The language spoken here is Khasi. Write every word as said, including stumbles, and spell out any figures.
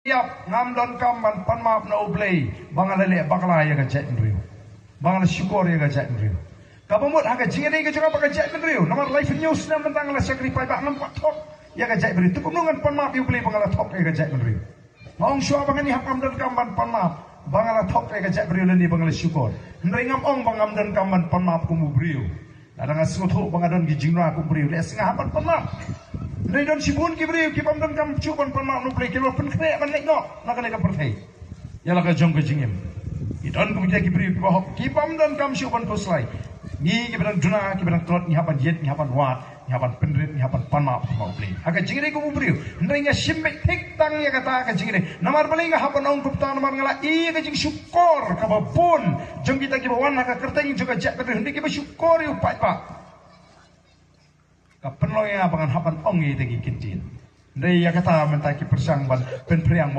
ïap, ngam donkam ban pan map na U Blei ba nga la leh bakla ïa ka jaitbynriew, ba nga la shukor ïa ka jaitbynriew. Kaba mut ha ka jingïadei ka jong nga bad ka jaitbynriew, namar laiphew snem mynta nga la shakri paidbah, ngam pat thok ïa ka jaitbynriew. Te kumno ngan pan map ïa U Blei ba nga la thok ïa ka jaitbynriew? Nga ong shuwa ba ngan ïahap, ngam donkam ban pan map ba nga la thok ïa ka jaitbynriew lane ba nga la shukor. Hynrei ngam ong ba ngam donkam ban pan map kum u briew. Lada nga sngewthuh ba nga don ki jingrwai kum u briew, lehse nga hap ban pan map. Hynrei don shibun ki briew ki bym donkam shuh ban pan map na U Blei, ki la pynkhreh ban leit noh na kane ka pyrthei ïa la ka jong ka jingim. Ki don kumta ki briew kiba hok, ki bym donkam shuh ban khuslai. Ngi kiba dang duna, kiba dang tlot, ngi hap ban ïeit, ngi hap ban wad, ngi hap ban pynrit, ngi hap ban pan map ha U Blei ha ka jingïadei kum u briew. Hynrei nga shim beit thik tang ïa kata ka jingïadei. Namar balei nga hap ban ong kumta? Namar nga la ïohi ïa ka jingshukor kaba bun jong kita kiba wan ha ka kyrteng jong ka jaitbynriew, hynrei kiba shukor ïa u paidbah. Ka pynlong ïa nga ba ngan hap ban ong ïa kita ki kyntien. Hynrei ïa kata mynta ki pyrshang ban pynphriang mo